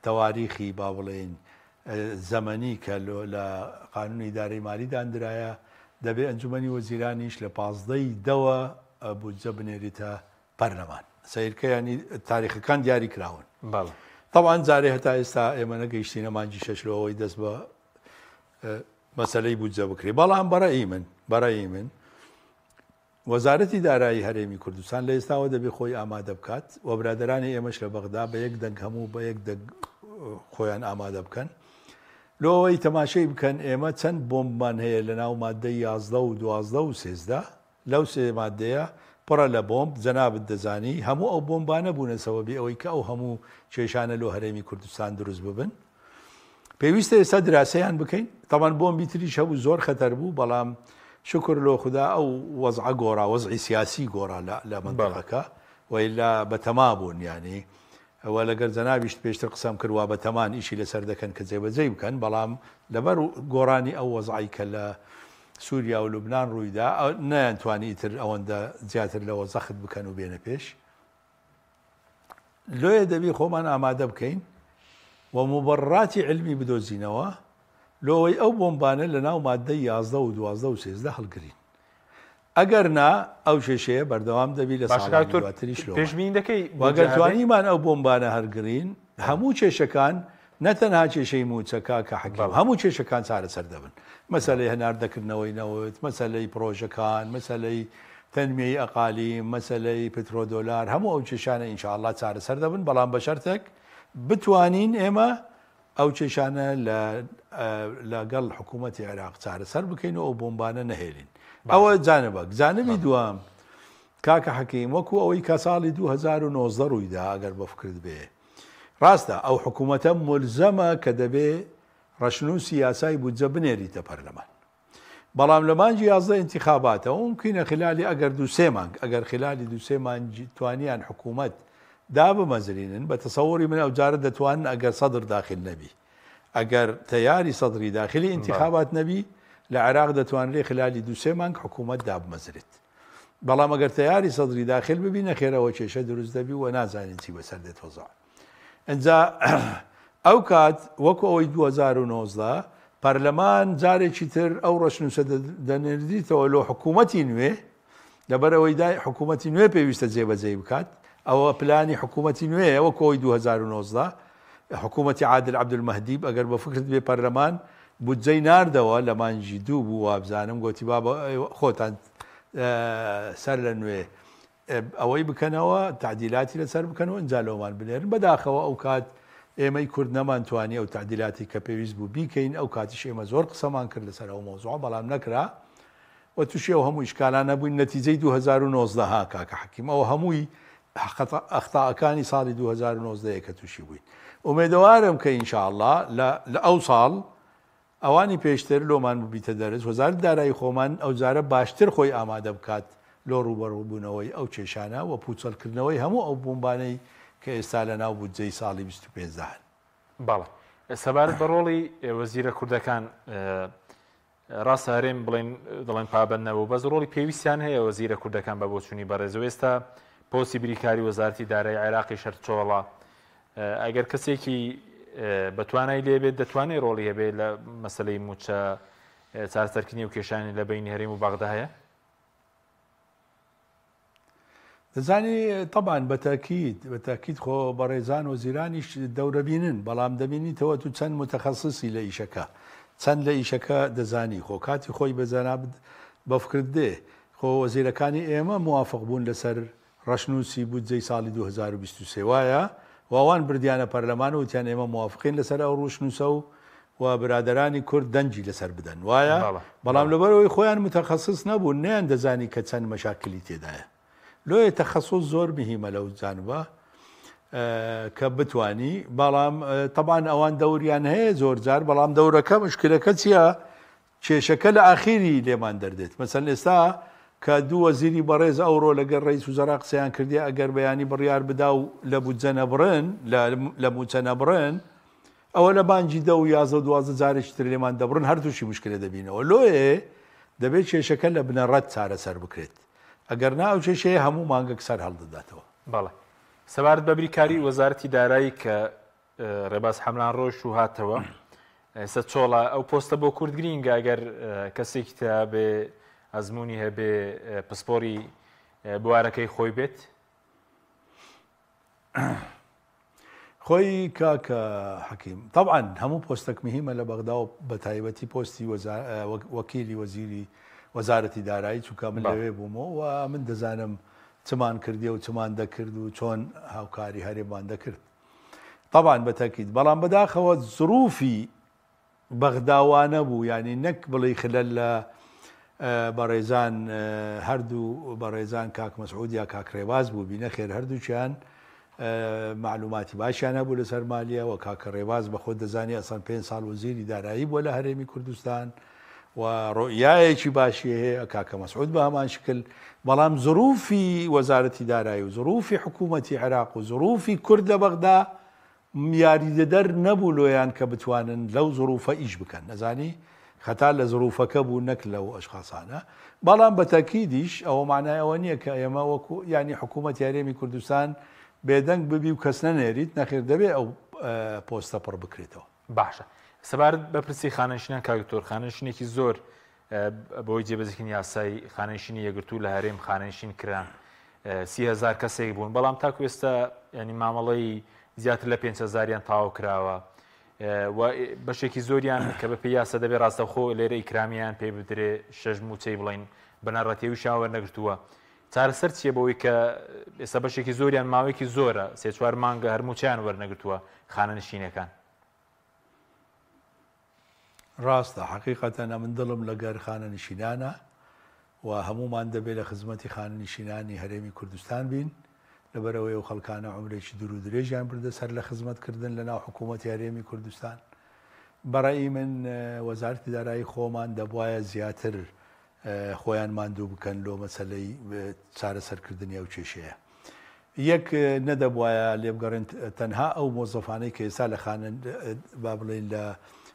S2: تەواریخی با بڵێین زەمەنی کە لە قانونی ئیدارەی مالی داندرایە دەبێ ئەنجومەنی وەزیرانیش لە پازدەی دەوە بودجە بنێریتە پەرلەمان. سەیرکە یانی تاریخەکان دیاری کراون.
S1: بەڵێ.
S2: تەبعەن جارێ هەتا ئێستا ئێمە نەگەیشتینە مانگی شەش لۆ ئەوەی دەست بە مەسەلەی بودجە بکرێ بەڵام بەڕەئی من بەڕەئی من وەزارەتی دارایی هەرێمی کوردستان لە ئێستاوە دەبێ خۆی ئامادە بکات و برادەرانی ئێمەش لە بەغدا بە یەک دەنگ هەموو بە یەک دەنگ خۆیان ئامادە بکەن لۆ ئەوەی تەماشەی بکەن ئێمە چەند بۆمبمان هەیە لە ناو مادەی یازدە و دوازدە و سێزدە لەو سێ مادەیە پڕە لە بۆمب، جەنابت دەزانی هەموو ئەو بۆمبانە بوونە سەوەبی ئەوەی کە ئەو هەموو کێشانە لۆ هەرێمی کوردستان دروست ببن. پێویستە ئێستا دراسەیان بکەین. تەبعەن بۆمبی تریش هەبوو زۆر خەتەر بوو، بەڵام شوکر لۆ خودا ئەو وەزعە گۆڕا، وەزعی سیاسی گۆڕا لە مەنتەقەکە، وەیلا بەتەما بوون یانی وە لەگەر جەنابیشت پێشتر قسەم کرد وا بەتەمان ئیشی لەسەر دەکەن کە جێبەجێی بکەن بەڵام لەبەر گۆڕانی ئەو وەزعەی کە لە سوریا و لوبنان ڕوویدا نەیانتوانی ئیتر ئەوەندە زیاتر لەوە زەخت بکەن و بێنە پێش لۆیە دەبی خۆمان ئامادە بکەین و مبەڕاتی علمی بدۆزینەوە لۆوەی ئەو بۆمبانە لە ناو مادەی یازدە و دوازدە و سێزدە هەڵگرین ئەگەر نا ئەو کێشەیە بەردەوام دەبی لە
S1: باشە کاک
S2: ساڵانی
S1: دکتۆر
S2: دواتریش لۆمان.
S1: پێشبینی دەکەی
S2: وە گەر
S1: بودجە هەبێ؟
S2: توانیمان ئەو بۆمبانە هەرگرین هەموو کێشەکان نە تەنها کێشەی مووچە کاکە حەکیم
S1: بەڵێ.
S2: هەموو کێشەکان چارەسەر دەبن مەسەلەی هەناردەکردنەوەی نەوت مەسەلەی پڕۆژەکان مەسەلەی تەنمیەی ئەقالیم مەسەلەی پترۆدۆلار هەموو ئەو کێشانە ان شاء اللە چارەسەر دەبن بەڵام بە شەرتێک بتوانین ئێمە ئەو کێشانە لە لەگەڵ حکوومەتی عێراق چارەسەر بکەین و ئەو بۆمبانە نەهێلین. ئەوە جانبەک. جانبی دووەم کاکە حەکیم وەکو ئەوەی کە ساڵی 2019 ڕوویدا ئەگەر بە فکرت بێ ڕاستە ئەو حکوومەتە ملزەمە کە دەبێ ڕەشنووسی یاسای بودجە بنێریتە پەرلەمان. بەڵام لە مانگی 11 ئینتیخاباتە و ممکنە خلالی ئەگەر دوو سێ مانگ ئەگەر خلالی دوو سێ مانگ توانیان حکوومەت دابمەزرینن بە تەسەوری من ئەوجارە دەتوانن ئەگەر سەدر داخل نەبی ئەگەر تەیاری سەدری داخلی ئینتیخابات نەبی لە عێراق دەتوانرێ خلالی دوو سێ مانگ حکوومەت دابمەزرێت بەڵام ئەگەر تەیاری سەدری داخل ببی نەخێرەوە کێشە دروست دەبی و نازانین چی بەسەر دێت وەزع ئینجا ئەو کات وەکو ئەوەی 2019 پەرلەمان جارێکی تر ئەو ڕەشنووسە دەنێردیتەوە لۆ حکوومەتی نوێ لەبەرئەوەی دای حکوومەتی نوێ پێویستە جێبەجێی بکات ئەوە پلانی حکوومەتی نوێیە وەکو ئەوەی 2019 حکوومەتی عادل عەبدولمەهدی ئەگەر بە فکرت بێ پەرلەمان بودجەی ناردەوە لە مانگی دوو بوو وابزانم گۆتی بابە خۆتان سەر لە نوێ ئەوەی بکەنەوە تەعدیلاتی لەسەر بکەن و ئینجا لۆمان بنێرن بەداخەوە ئەو کات ئێمەی کورد نەمانتوانی ئەو تەعدیلاتی کە پێویست بوو بیکەین ئەو کاتیش ئێمە زۆر قسەمان کرد لەسەر ئەو مەوزوعە بەڵام نەکرا و تووشی ئەو هەموو ئیشکالانە بووین نەتیجەی 2019 ها کاکە حەکیم ئەوە هەمووی ئەخطاءەکانی ساڵی 2019 کە تووشی بووین ئومێدەوارم کە ئینشاءاللە لە ئەو ساڵ ئەوانی پێشتر لۆمان ببیتە دەرس، وەزارەتی دارایی خۆمان ئەوجارە باشتر خۆی ئامادە بکات لۆ ڕووبەڕووبوونەوەی ئەو کێشانە و پووچەڵکردنەوەی هەموو ئەو بۆمبانەی کە ئێستا لە ناو بودجەی ساڵی 25 دا هەن.
S1: بەڵێ. سەبارەت بە ڕۆڵی وەزیرە کوردەکان، ڕاستە هەرێم بڵێن دەڵێن پابەند نەبوو، بەس ڕۆڵی پێویستیان هەیە وەزیرە کوردەکان بە بۆچوونی بەڕێز و ئێستا پۆستی بریکاری وەزارەتی دارایی عێراقیش هەر چۆڵە. ئەگەر کەسێکی بەتوانای لێبێت دەتوانێت ڕۆڵی هەبێت لە مەسلەی موچە چارەسەرکردنی و کێشانی لە بینی هەرێم و بەغدا هەیە؟
S2: دەزانی تەبان بەتەکیید بەتەکیید خۆ بەڕێزان و زیرانیش دەورەبینن بەڵام دەبینیتەوە تو چەند متەخەسسی لە ئیشەکە چەند لە ئیشەکە دەزانی خۆ کاتی خۆی بە جەنابت بەفکرت دێ خۆ وەزیرەکانی ئێمە موافق بوون لەسەر ڕەشنووسی بودجەی ساڵی 2023 وایە و ئەوان بردیانە پەرلەمان و وتیان ئێمە موافقین لەسەر ئەو ڕوشنووسە و و برادەرانی کورد دەنگی لەسەر بدەن وایە بەڵام لەبەرئەوەی خۆیان متەخەسس نەبوون نەیان دەزانی کە چەند مەشاکلی تێدایە لۆیە تەخەسوس زۆر مهیمە لەو جانبە. کە بتانی، بەڵام تەبان ئەوان دەوریان هەیە زۆر جار، بەڵام دەورەکە مشکلەکە چییە؟ کێشەکە لە ئاخیری لێمان دەردێت. مەسەلەن ئێستا کە دوو وەزیری بەڕێز ئەوڕۆ لەگەر ڕەئیس وزەرا قسەیان کردیە ئەگەر بەیانی بڕیار بدا و لە بودجە نەبڕن لە موچە نەبڕن ئەوە لە بانگی دە و 11 و 12 جارێکی تر لێمان دەبڕن هەر تووشی مشکلە دەبینەوە. لۆیێ دەبێت کێشەکە لە بنەڕەت چارەسەر بکرێت ئەگەر نا ئەو کێشەیە هەموو مانگەک سەر هەڵدەداتەوە.
S1: بەڵێ. سەبارەت بە بریکاری وەزارەتی دارایی کە ڕێباز حەملان ڕۆیشت و هاتەوە ئێستا چۆڵە، ئەو پۆستە بۆ کورد گرینگە ئەگەر کەسێکی تیا بێ ئەزموونی هەبێ پسپۆری بوارەکەی خۆی بێت؟
S2: خۆی کاکە حەکیم تەبعەن هەموو پۆستەک مهمە لە بەغدا و بە تایبەتی پۆستی وەکیلی وەزیری وەزارەتی دارایی چونکە من لەوێ بوومەوە و من دەزانم چمان کردیە و چمان دەکرد و چۆن هاوکاری هەرێمان دەکرد تەبعەن بە تەکید بەڵام بەداخەوە زروفی بەغدا وانەبوو یانی نەک بڵێی خلەل لە بەڕێزان هەردوو بەڕێزان کاک مەسعود یا کاک ڕێباز بووبی نەخێر هەردووکیان معلوماتی باشیان هەبوو لەسەر مالیە و کاکە ڕێباز بە خۆت دەزانی ئەسڵەن پێنج ساڵ وەزیری دارایی بووە لە هەرێمی کوردستان و ڕۆیایەکی باشی هەیە کاکە مەسعود بە هەمان شکل بەڵام زروفی وەزارەتی دارایی و زروفی حکوومەتی عێراق و زروفی کورد لە بەغدا یاریدەدەر نەبوو لۆیان کە بتوانن لەو زروفە ئیش بکەن ئەزانی خەتا لە زروفەکە بوو نەک لەو ئەشخاسانە بەڵام بە تەکیدیش ئەوە مانای ئەوە نییە کە ئێمە وەکو یانی حکوومەتی هەرێمی کوردستان بێدەنگ ببی و کەس نەنێریت نەخێر دەبێ ئەو پۆستە پڕ بکرێتەوە.
S1: باشە سەبارەت بە پرسی خانەنشینان کاک دکتۆر خانەنشینێکی زۆر بەهۆی جێبەجێکردنی یاسای خانەنشینی یەکگرتوو لە هەرێم خانەنشین کران 30هزار کەسێک بوون بەڵام تاکو ئێستا ینی مامەڵەی زیاتر لە 5هزاریان تەواو کراوە و بەشێکی زۆریان کە بە پێی یاسا دەبێ ڕاستەوخۆ لێرە ئیکرامیان پێ بدرێ شەش موچەی بڵین بنەڕەتیەویشیان وەرنەگرتووە چارەسەر چییە بەوەی کە ئێستا بەشێکی زۆریان ماوەیەکی زۆرە سێ چوار مانگە هەر موچەیان وەرنەگرتووە خانەنشینەکان؟
S2: ڕاستە حەقیقەتەن ئەمن دڵم لەگەر خانەنشینانە و هەموومان دەبێ لە خزمەتی خانەنشینانی هەرێمی کوردستان بین لەبەرئەوەی ئەو خەڵکانە عومرێکی دوور و درێژیان بردە سەر لە خزمەت کردن لە ناو حکوومەتی هەرێمی کوردستان. بەڕەئی من وەزارەتی دارایی خۆمان دەبوایە زیاتر خۆیان ماندوو بکەن لۆ مەسەلەی چارەسەرکردنی ئەو کێشەیە. یەک نەدەبوایە لێبگەڕێن تەنها ئەو مۆزەفانەی کە ئێستا لە خانە با بڵێین لە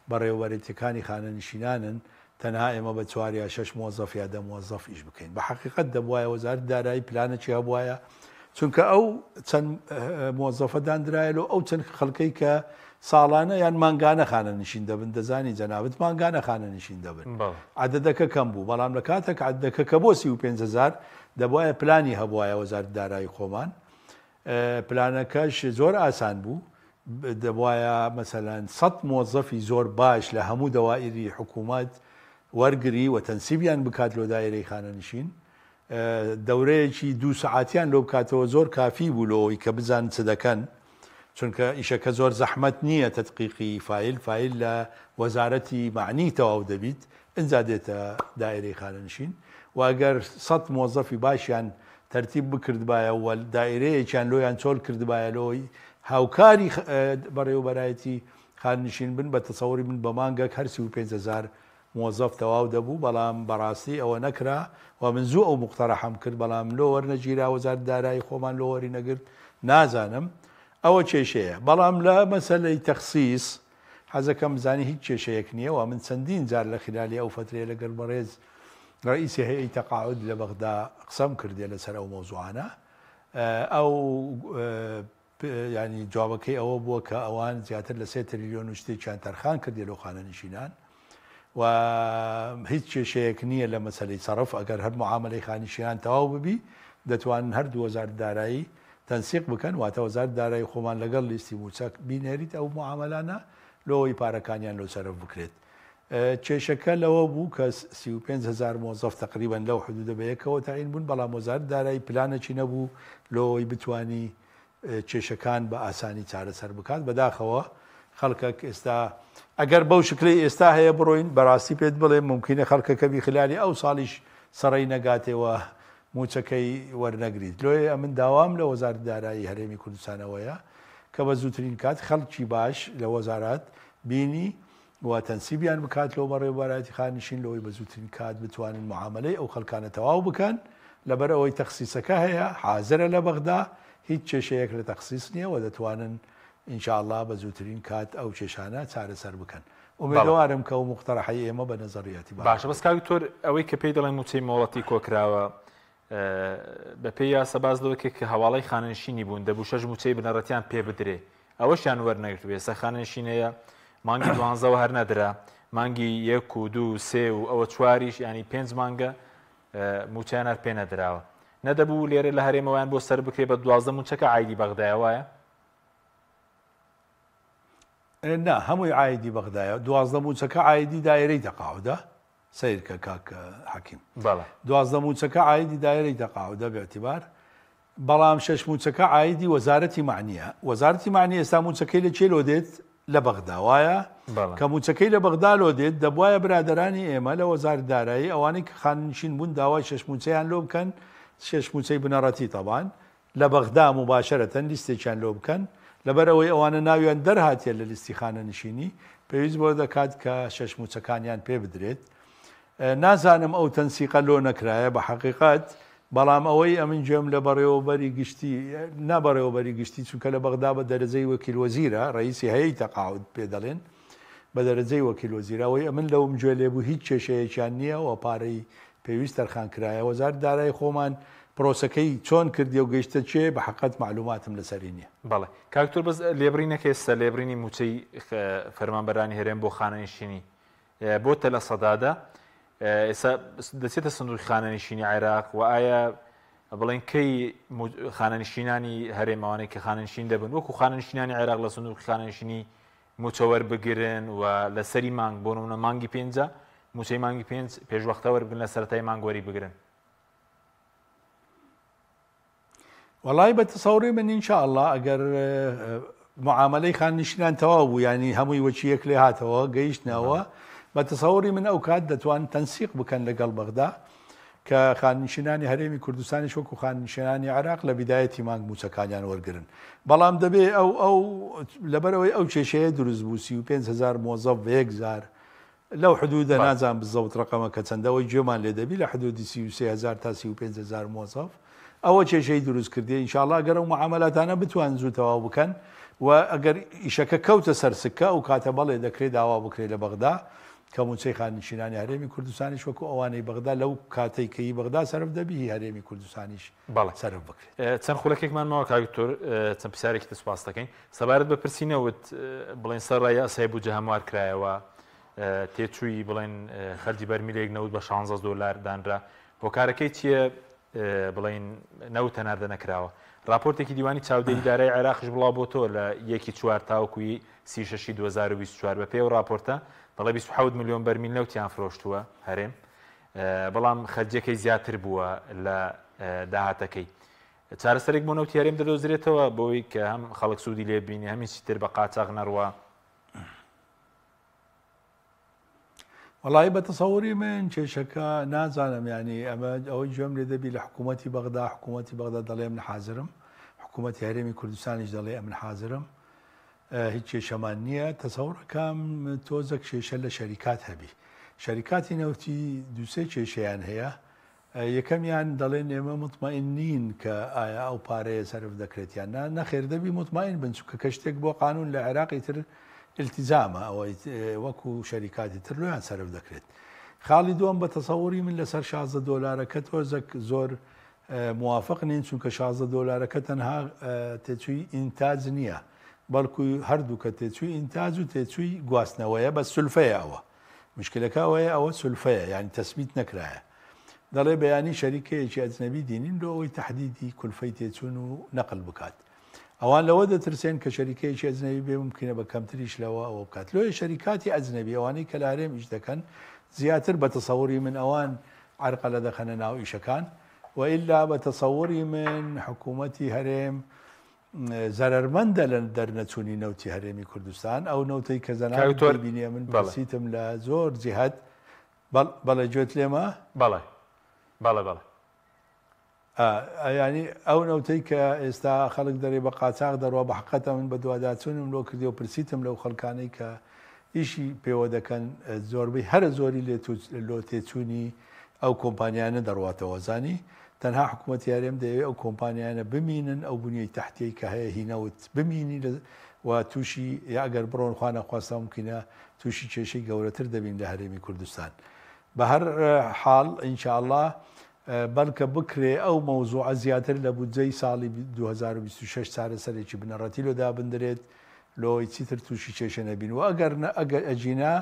S2: بەڕێوەبەرێتیەکانی خانەنشینانن تەنها ئێمە بە چوار یا شەش مۆزەف یا دە مۆزەف ئیش بکەین بە حەقیقەت دەبوایە وەزارەتی دارایی پلانێکی هەبوایە چونکە ئەو چەند مۆزەفە داندرایە لۆ ئەو چەند خەڵکەی کە ساڵانە یان مانگانە خانەنشین دەبن دەزانی جەنابت مانگانە خانەنشین دەبن عەدەدەکە کەم بوو بەڵام لە کاتێک عەدەدەکە کە بۆ 35 هەزار دەبوایە پلانی هەبوایە وەزارەتی دارایی خۆمان پلانەکەش زۆر ئاسان بوو دەبوایە مەسەلەن سەد مۆزەفی زۆر باش لە هەموو دەوائیری حکوومەت وەرگری و تەنسیبیان بکات لۆ دایرەی خانەنشین دەورەیەکی دوو سەعاتیان لۆ بکاتەوە زۆر کافی بوو لۆ ئەوەی کە بزانن چ دەکەن چونکە ئیشەکە زۆر زەحمەت نییە تەدقیقی فایل فایل لە وەزارەتی مەعنی تەواو دەبیت ئنجا دێتە دائیرەی خانەنشین و ئەگەر سەت مۆزەفی باشیان تەرتیب بکردبایە و دائیرەیەکیان لۆیان چۆل کردبایە لۆی هاوکاری بەڕێوەبەرایەتی خانەنشین بن بە تەسەوری من بە مانگەک هەر 35 هەزار مۆزەف تەواو دەبوو بەڵام بەڕاستی ئەوە نەکرا و من زوو ئەو موقتەرەحەم کرد بەڵام لۆ وەرنەگیرا وەزارەتی دارایی خۆمان لۆ وەری نەگرت نازانم ئەوە کێشەیە بەڵام لە مەسەلەی تەخسیس حەزەکەم بزانی هیچ کێشەیەک نییە و من چەندین جار لە خلالی ئەو فەترەیە لەگەڵ بەڕێز ڕەئیسی هەیئەی تەقاعود لە بەغدا قسەم کردیە لەسەر ئەو مەوزوعانە ئەو یانی جوابەکەی ئەوە بووە کە ئەوان زیاتر لە سێ تریلیۆن و شتێکیان تەرخان کردیە لۆ خانەنشینان و هیچ کێشەیەک نییە لە مەسەلەی سەرف ئەگەر هەر معامەلەی خانشینان تەواو ببی دەتوانن هەر دوو وەزارەت دارایی تەنسیق بکەن واتە وەزارەت دارایی خۆمان لەگەڵ لیستی مووچە بینێریت ئەو معامەلانە لۆ ئەوەی پارەکانیان لۆ سەرف بکرێت کێشەکە لەوە بوو کە 35 هەزار مۆزەف تقریبا لەو حدودە بەیەکەوە تەعین بوون بەڵام وەزارەت دارایی پلانێکی نەبوو لۆ ئەوەی بتوانی کێشەکان بە ئاسانی چارەسەر بکات بەداخەوە خەڵکەک ئێستا ئەگەر بەو شکلەی ئێستا هەیە بڕۆین بەڕاستی پێت بڵێم مومکینە خەڵکەکە بی خلالی ئەو ساڵیش سەڕەی نەگاتێ و مووچەکەی وەرنەگریت. لۆیە ئەمن داوام لە وەزارەتی دارایی هەرێمی کوردستان ئەوەیە کە بە زووترین کات خەڵکی باش لە وەزارات بینی و تەنسیبیان بکات لۆ بەڕێوەبەرایەتی خانەنشین لۆی بە زووترین کات بتوانن معامەلەی ئەو خەڵکانە تەواو بکەن لەبەر ئەوەی تەخسیسەکە هەیە حازرە لە بەغدا هیچ کێشەیەک لە تەخسیس نییە و دەتوانن ان شاء اللە بە زووترین کات ئەو کێشانە چارەسەر بکەن.
S1: بەڵێ.
S2: ئومێدەوارم کە ئەو موقتەرەحەی ئێمە بە نەزەڕی ئیعتیبار
S1: باشە بەس
S2: بگیرێت.
S1: کاک دکتۆر ئەوەی کە پێی دەڵێن مووچەی مۆڵەتی کۆکراوە بە پێی یاسا باس لەوە کرد کە هەواڵەی خانەنشینی بوون دەبوو شەش مووچەی بنەڕەتیان پێ بدرێ ئەوەشیان وەرنەگرتوو ئێستا خانەنشین هەیە مانگی دوانزەوە هەر نەدرا مانگی یەک و دوو و سێ و ئەوە چواریش ینی پێنج مانگە مووچەیان هەر پێ نەدراوە نەدەبوو لێرە لە هەرێمەوەیان بۆ سەر بکرێ بە دوازدە مووچەکە عایدی بەغدایە وایە؟
S2: نا هەمووی عایدی بەغدایە 12 مووچەکە عایدی دایرەی تەقاعودە سەیرکە کاک حەکیم
S1: بەڵێ.
S2: 12 مووچەکە عایدی دایرەی تەقاعودە باعتبار بەڵام شەش مووچەکە عایدی وەزارەتی معنیە وەزارەتی معنی ئێستا مووچەکەی لە کێ لۆ دێت لە بەغدا وایە
S1: بەڵێ.
S2: کە مووچەکەی لە بەغدا لۆ دێت دەبوایە برادەرانی ئێمە لە وەزارەت دارایی ئەوانەی کە خانەنشین بوون داوای شەش مووچەیان لۆ بکەن شەش مووچەی بنەڕەتی تەبان لە بەغدا موباشەرەتەن لیستێکیان لۆ بکەن، لەبەر ئەوەی ئەوانە ناویان دەرهاتیە لە لیستی خانەنشینی، پێویست بەوە دەکات کە شەش موچەکانیان پێ بدرێت. نازانم ئەو تەنسیقە لۆ نەکرایە بە حەقیقەت، بەڵام ئەوەی ئەمن گوێم لە بەڕێوەبەری گشتی، نا بەڕێوەبەری گشتی چونکە لە بەغدا بە دەرەجەی وەکیل وەزیرە، ڕەئیسی هەیئەی تەقاعود پێ دەڵێن، بە دەرەجەی وەکیل وەزیر، ئەوەی ئەمن لەوم گوێ لێ بوو هیچ کێشەیەکیان نییە و پارەی پێویست تەرخان کرایە. وەزارەتی دارایی خۆمان پرۆسەکەی چۆن کردی و گەیشتە کوێ بە حەقەت مەعلوماتم لەسەری نییە.
S1: بەڵێ کاک دکتۆر بەس لێبڕینەکە ئێستا لێبڕینی مووچەی فەرمانبەرانی هەرێم بۆ خانەنشینی بۆتە 10% ئێستا دەچێتە سندوقی خانەنشینی عێراق و ئایا بڵێن کەی خانەنشینانی هەرێم ئەوانەی کە خانەنشین دەبن وەکو خانەنشینانی عێراق لە سندوقی خانەنشینی مووچە وەربگرن و لە سەری مانگ بۆ نمونە مانگی پێنجە مووچەی مانگی پێنج پێشوەختە وەربگرن لە سەرەتای مانگ وەری بگرن.
S2: وەڵی بە تەسەوری من ان شاء اللە ئەگەر معاملەی خاننشینان تەواو بوو ینی هەمووی وەکی یەک لێ هاتەوە گەیشتنەوە بە تەسەوری من ئەو کات دەتوان تەنسیق بکەن لەگەڵ بەغدا کە خاننشینانی هەرێمی کوردستانیش وەکو خاننشینانی عێراق لە بیدایەتی مانگ مووچەکانیان وەرگرن بەڵام دەبێ ئەو ئەو لەبەرئەوەی ئەو کێشەیە دروست بوو 35 هەزار مۆزەف بە یەک جار لەو حدودە نازانم بزەوت ڕەقەمەکە چەندە ئەوەی گوێمان لێ دەبی لە حدودی 33 هەزار تا 35 هەزار مۆزەف ئەوە کێشەی دروست کردی ئینشاءاللە ئەگەر ئەو معاملاتانە بتوان زوو تەواو بکەن و ئەگەر ئیشەکە کەوتە سەر سکە ئەو کاتە بەڵێ دەکرێت داوا بکرێت لە بەغدا کە مووچەی خانەنشینانی هەرێمی کوردستانیش وەکو ئەوانەی بەغدا لەو کاتەی کە هی بەغدا سەرف دەبی هی هەرێمی کوردستانیش
S1: بەڵێ
S2: سەرف بکرێت.
S1: چەند خولەکێکمان ماوە کاک دکتۆر چەند پرسیارێکی تر سوپاست دەکەین سەبارەت بە پرسی نەوت بڵێن سەرڕای یاسای بودجە هەموار کرایەوە تێچووی بڵێن خەرجی بەرمیلێک نەوت بە 16 دۆلار دانرا هۆکارەکەی چییە بڵێن نەوت هەناردە نەکراوە راپۆرتێکی دیوانی چاودێری دارای عێراقیش بڵاو بۆتەوە لە یەکی چوار تاوەکوی سی شەشی 2024 بەپێی ئەو راپۆرتە دەڵێ 27 ملیۆن بەرمیل نەوتیان فرۆشتووە هەرێم بەڵام خەرجیەکەی زیاتر بووە لە داهاتەکەی چارەسەرێک بۆ نەوتی هەرێم دەدۆزرێتەوە بۆی کە هەم خەڵک سوودی لێ بینی هەم هیچی تر بە قاچاغ نەڕوا.
S2: وەڵایی بە تەسەوری من کێشەکە نازانم یانی ئەمە ئەوەی گوێم لێ دەبی لە حکوومەتی بەغدا حکوومەتی بەغدا دەڵێ من حازرم حکوومەتی هەرێمی کوردستانیش دەڵێ ئەمن حازرم هیچ کێشەمان نییە تەسەورەکەم تۆزەک کێشە لە شەریکات هەبی شەریکاتی نەوتی دووسێ کێشەیان هەیە یەکەمیان دەڵێن ئێمە موتمەئین نین کە ئایا ئەو پارەیە سەرف دەکرێت یان نا، نەخێر دەبی موتمەئین بن چونکە کە شتێک بۆ قانون لە عێراق ئیتر ئیلتیزامە ئەوە وەکو شەریکاتی تر لۆیان سەرف دەکرێت. خاڵی دووەم بە تەسەوری من لەسەر 16 دۆلارەکە تۆزەک زۆر موافق نین چونکە 16 دۆلارەکە تەنها تێچووی ئینتاج نییە بەڵکو هەردووکە تێچووی ئینتاج و تێچووی گواستنەوەیە بە سولفەیە ئەوە مشکلەکە ئەوەیە ئەوە سولفەیە یانی تەسبیت نەکرایە دەڵێ بەیانی شەریکەیەکی ئەجنەبی دینین لۆ ئەوەی تەحدیدی کولفەی تێچوون و نەقل بکات ئەوان لەوە دەترسێن کە شەریکەیەکی ئەجنەبی بێ ممکنە بە کەمتریش لەوە ئەوە بکات لۆیە شەریکاتی ئەجنەبی ئەوانەی کە لە هەرێم ئیش دەکەن زیاتر بە تەسەوری من ئەوان عەرقەلە دەخەنە ناو ئیشەکان و ئیلا بە تەسەوری من حکوومەتی هەرێم زەرەرمەندە لە دەرنەچوونی نەوتی هەرێمی کوردستان، ئەو نەوتەی کە
S1: کاک
S2: جەنابت
S1: دکتۆر
S2: دەیبینی ئەمن
S1: بەڵێ.
S2: پرسیتم لە زۆر جیهەت، بەڵ بەڵێ گوێت لێمە؟
S1: بەڵێ بەڵێ بەڵێ.
S2: یانی ئەو نەوتەی کە ئێستا خەڵک دەرێ بە قاچاخ دەڕوا بە حقەتە من بەدواداچوونم لۆ کردی و پرسیتم لەو خەڵکانەی کە ئیشی پێوە دەکەن زۆربەی هەرە زۆری لێ لۆ تێچوونی ئەو کۆمپانیانە دەڕواتەوە زانی تەنها حکوومەتی هەرێم دەیەوێت ئەو کۆمپانیانە بمینن ئەو بنیەی تەحتیەی کە هەیە هی نەوت بمینی و تووشی یا ئەگەر بڕۆن خوا نەخواستە ممکنە تووشی کێشەی گەورەتر دەبین لە هەرێمی کوردستان بە هەر حاڵ ان شاء اللە بەڵکە بکرێ ئەو مەوزوعە زیاتر لە بودجەی ساڵی 2026 چارەسەرێکی بنەڕەتی لۆ دابندرێت لۆی چیتر تووشی کێشە نەبین و ئەگەر نە ئەگەر ئەگینا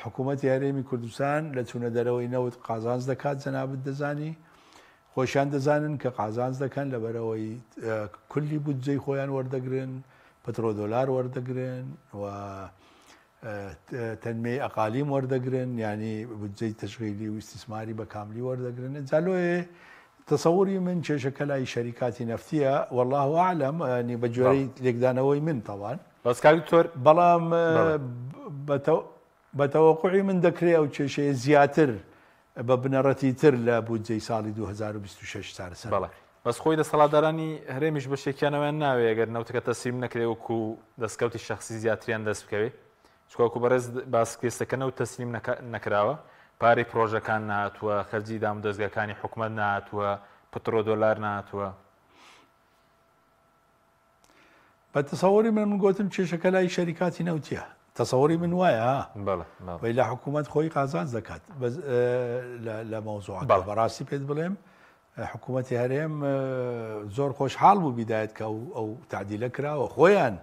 S2: حکوومەتی هەرێمی کوردستان لە چوونە دەرەوەی نەوت قازانج دەکات جەنابت دەزانی خۆشیان دەزانن کە قازانج دەکەن لەبەرئەوەی کولی بودجەی خۆیان وەردەگرن پترۆدۆلار وەردەگرن و تەنمیەی ئەقالیم وەردەگرن یانی بودجەی تەشغیلی و ئیستیسماری بە کاملی وەردەگرن جا لۆیێ تەسەوری من کێشەکە لای شەریکاتی نەفتیە واللە اعلم ینی بە گوێرەی لێکدانەوەی من تەوان
S1: بەس کاک دکتۆر
S2: بەڵام بە تەوەقوعی من دەکرێ ئەو کێشەیە زیاتر بە بنەڕەتی تر لە بودجەی ساڵی 2026 چارەسەر
S1: بەڵێ بەس خۆی دەسەڵاتدارانی هەرێمیش بەشێکیان ئەویان ناوێ ئەگەر نەوتەکە تەسلیم نەکرێ وەکو دەستکەوتی شەخسی زیاتریان دەست بکەوێ چونکە وەکو بەڕێز باس کێسەکە نەوت تەسلیم نەکراوە پارەی پرۆژەکان نەهاتووە خەرجی دامودەزگاکانی حکومەت نەهاتووە پترۆدۆلار نەهاتووە.
S2: بە تەسەوری من من گۆتم کێشەکە لای شەریکاتی نەوتیە تەسەوری من وایە ها
S1: بەڵێ بەڵێ.
S2: وەی لە حکوومەت خۆی قازانج دەکات بەس لە مەوزوعەکە
S1: بەڵێ.
S2: بەڕاستی پێت بڵێم حکوومەتی هەرێم زۆر خۆشحاڵ بوو بیدایەت کە ئەو ئەو تەعدیلە کراوە خۆیان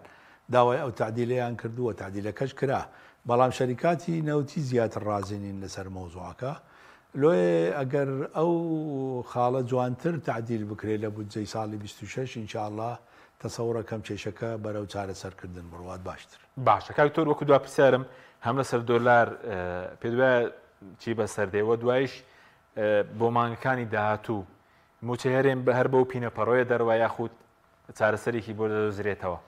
S2: داوای ئەو تەعدیلەیان کردووە تەعدیلەکەش کرا بەڵام شەریکاتی نەوتی زیاتر ڕازی نین لەسەر مەوزوعەکە لۆیێ ئەگەر ئەو خاڵە جوانتر تەعدیل بکرێ لە بودجەی ساڵی 26 ان شاء اللە تەسەوڕەکەم کێشەکە بەرەو چارەسەرکردن بڕوات باشتر.
S1: باشە کاک دکتۆر وەکو دوا پرسیارم هەم لەسەر دۆلار پێت وایە چی بەسەر دێ وە دوایش بۆ مانگەکانی داهاتوو موچەی هەرێم بە هەر بەو پینە پەڕۆیە دەروا یاخود چارەسەرێکی بۆ دەدۆزرێتەوە؟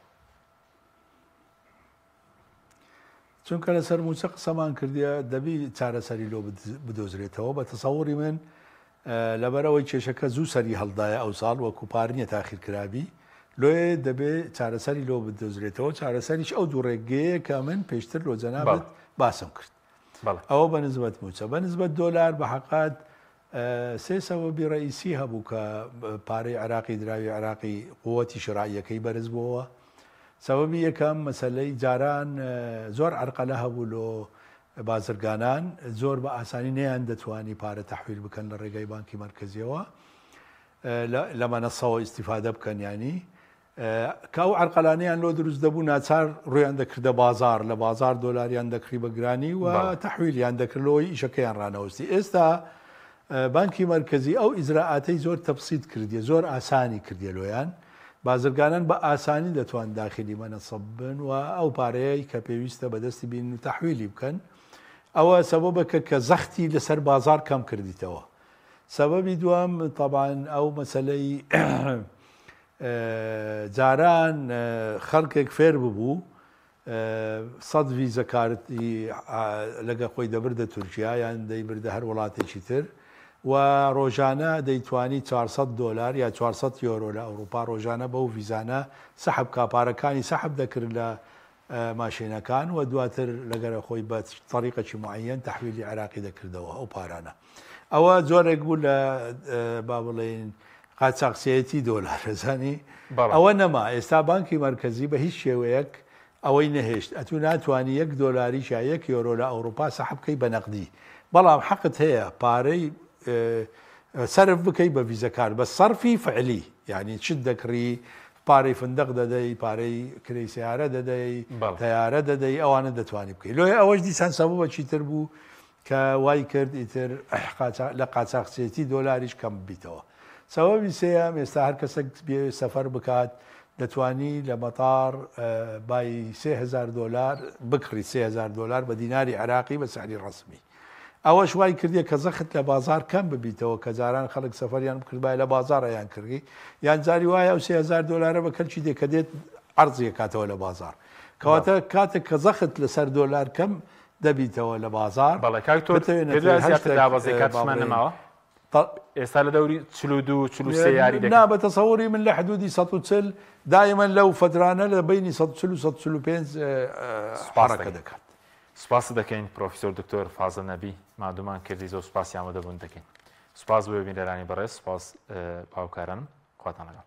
S2: چونکە لەسەر موچە قسەمان کردیە دەبی چارەسەری لۆ بدۆزرێتەوە بە تەسەوڕی من لەبەرئەوەی کێشەکە زوو سەری هەڵدایە ئەو ساڵ وەکو پار نییە تاخیر کرابی لۆیە دەبێ چارەسەری لۆ بدۆزرێتەوە چارەسەریش ئەو دوو ڕێگەیە کە من پێشتر لۆ جەنابت باسم کرد ئەوە بە نسبەت موچە بە نسبەت دۆلار بە حەقات سێ سەبەبی ڕەئیسی هەبوو کە پارەی عێراقی دراوی عێراقی قوتی شرائیەکەی بەرز بۆوە سەبەبی یەکەم مەسەلەی جاران زۆر عەرقەلە هەبوو لۆ بازرگانان زۆر بە ئاسانی نەیان دەتوانی پارە تەحویل بکەن لە ڕێگای بانکی مەرکەزیەوە لە مەنەسەوە ئیستیفادە بکەن یانی کە ئەو عەرقەلانەیان لۆ دروست دەبوو ناچار ڕویان دەکردە بازار لە بازار دۆلاریان دەکڕی بە گرانی و تەحویلیان دەکرد لۆی ئیشەکەیان ڕانەوەستی ئێستا بانکی مەرکەزی ئەو ئیجرائاتەی زۆر تەبسیت کردیە زۆر ئاسانی کردیە لۆیان بازرگانان بە ئاسانی دەتوان داخلی مەنەسە بن و ئەو پارەیەی کە پێویستە بەدەستی بینن و تەحویلی بکەن ئەوە سەبەبەکە کە زەختی لەسەر بازار کەم کردیتەوە سەبەبی دووەم تەبعەن ئەو مەسەلەی جاران خەڵکێک فێر ببوو سەد ڤیزە کارتی لەگە خۆی دەبردە تورکیا یان دەیبردە هەر وڵاتێکی تر و ڕۆژانە دەیتوانی 400 دۆلار یا 400 یۆرۆ لە ئەوروپا ڕۆژانە بەو ڤیزانە سەحب کا پارەکانی سەحب دەکرد لە ماشێنەکان و دواتر لەگەرە خۆی بە تەریقەکی معەن تەحویلی عێراقی دەکردەوە ئەو پارانە ئەوە جۆرێک بوو لە با بڵێین قاچاخچێتی دۆلار زانی ئەوە نەما ئێستا بانکی مەرکەزی بە هیچ شێوەیەک ئەوەی نەهێشت ئەتوو ناتوانی یەک دۆلاریش یا یەک یۆرۆ لە ئەوروپا سەحب بکەی بە نەقدی بەڵام حەقت هەیە پارەی سەرف بکەی بە ڤیزە کارت بە سەرفی فعلی یعنی چت دەکڕی پارەی فندق دەدەی پارەی کرێی سیارە دەدەی تەیارە دەدەی ئەوانە دەتوانی بکەی لۆیە ئەوەش دیسان سەبەبەکی تر بوو کە وای کرد ئیتر لە قاچاخچێتی دۆلاریش کەم ببیتەوە. سەبەبی سێیەم، ئێستا هەر کەسێک بیەوێت سەفەر بکات دەتوانی لە مەتاڕ بای 3000 دۆلار بکڕی 3000 دۆلار بە دیناری عێراقی بە سعری ڕەسمی. ئەوەش وای کردیە کە زەخت لە بازاڕ کەم ببیتەوە کە جاران خەڵک سەفەریان بکردبایە لە بازاڕ ئەیان کڕی یان جاری وایە ئەو 3000 دۆلارە بە کەلکی دێ کە دێت عەرزی ئەکاتەوە لە بازاڕ. کەواتە کاتێک کە زەخت لەسەر دۆلار کەم دەبیتەوە لە بازاڕ
S1: بەڵێ کاک تۆ
S2: بتەوێ
S1: پێت وایە
S2: نەتەوێ هەر
S1: زیاتر
S2: شتێک
S1: دابەزێ
S2: با
S1: کاتیشمان
S2: بڵێین
S1: نەماوە؟ ئێستا لە دەوری 42 43 یاری دەکەن.
S2: نا بە تەسەوری من لە حدودی 140 دائما لەو فترانە لە بینی 140 و 145
S1: سوپاس
S2: حرەکە
S1: دەکەین.
S2: دەکات.
S1: سوپاست دەکەین پرۆفیسۆر دکتۆر فازل نەبی مادوومان کردی زۆر سوپاسی ئامادەبوون دەکەین. سوپاس بۆ بینەرانی بەڕێز، سوپاس باوکارانم، خواتان لەگەڵ.